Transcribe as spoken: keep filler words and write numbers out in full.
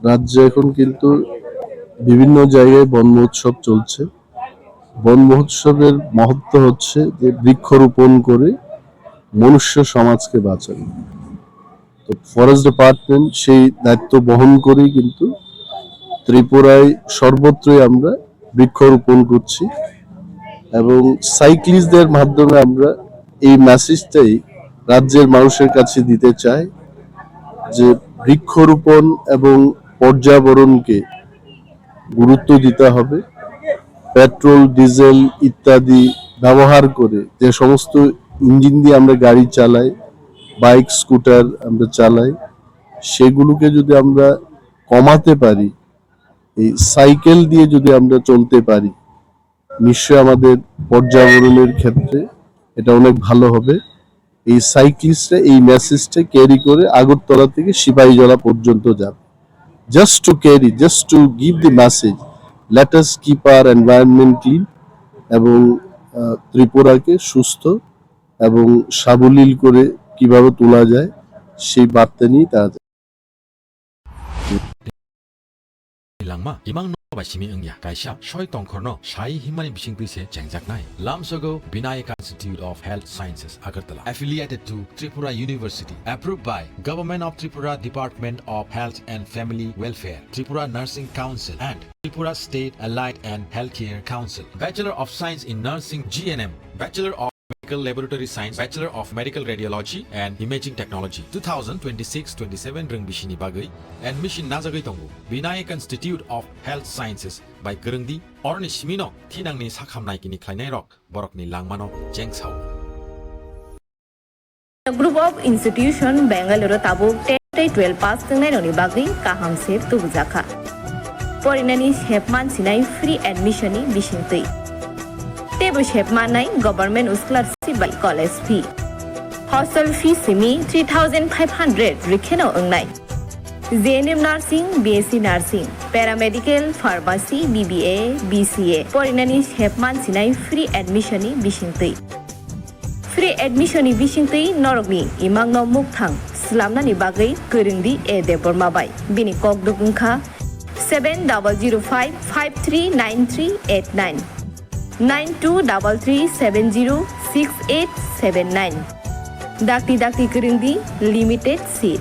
রাজ্যে এখন কিন্তু বিভিন্ন জায়গায় বন মহোৎসব চলছে। বন মহোৎসবের মহত্ব হচ্ছে যে বৃক্ষরোপণ করে মনুষ্য সমাজকে বাঁচানো। তো ফরেস্ট ডিপার্টমেন্ট সেই দায়িত্ব বহন করেই কিন্তু ত্রিপুরায় সর্বত্রই আমরা বৃক্ষরোপণ করছি এবং সাইক্লিস্টদের মাধ্যমে আমরা এই মেসেজটাই রাজ্যের মানুষের কাছে দিতে চাই যে বৃক্ষরোপণ এবং পর্যাবরণকে গুরুত্ব দিতে হবে। পেট্রোল, ডিজেল ইত্যাদি ব্যবহার করে যে সমস্ত ইঞ্জিন দিয়ে আমরা গাড়ি চালাই, বাইক, স্কুটার আমরা চালাই, সেগুলোকে যদি আমরা কমাতে পারি, এই সাইকেল দিয়ে যদি আমরা চলতে পারি, নিশ্চয়ই আমাদের পর্যাবরণের ক্ষেত্রে এটা অনেক ভালো হবে। এই সাইক্লিস্টরা এই মেসেজটা ক্যারি করে আগরতলা থেকে সিপাহীজলা পর্যন্ত যাবে। Just to carry, just to give the message, let us keep our environment clean এবং আহ, ত্রিপুরাকে সুস্থ এবং সাবলীল করে কিভাবে তোলা যায়, সেই বার্তা নিয়ে তারা Langma, imang no bai simi wngya, kaisa soi tongkhorno sai himmani bisingtwi se chengjaknai. Lamsogo Vinayaka Institute of Health Sciences, Agartala, affiliated to Tripura University, approved by Government of Tripura Department of Health and Family Welfare, Tripura Nursing Council, and Tripura State Allied and Healthcare Council. Bachelor of Science in Nursing, G N M, Bachelor of Medical Laboratory Science, Bachelor of Medical Radiology and Imaging Technology, two thousand twenty-six twenty-seven rwng bisini bagwi admission najagwi tongo. Vinayak Institute of Health Sciences bai kwrwngdi, oroni simino thinangni sakhamnai kini khlainairok borokni langmano chengsao. Group of Institution, Bengaluru tabuk ten tei twelve pass wngnai rokni bagwi kaham se tubujakha. Porinani sepman sinai free admission ni bisingtwi. Teibo sepmannai government scholarship bai college fee. Hostel fee simi three thousand five hundred rikheno wngnai. J N M Nursing, B S C Nursing, Paramedical, Pharmacy, B B A, B C A. Porinani sepman sinai free admission ni bisingtwi. Free admission ni bisingtwi norokni imangno mukthang slamnani bagwi kwrwngdi A Debbarma bai. Bini kokduk wngkha seven double zero five five three nine three eight nine, nine two double three seven zero six eight seven nine. Dakti dakti kwrwngdi, limited seat.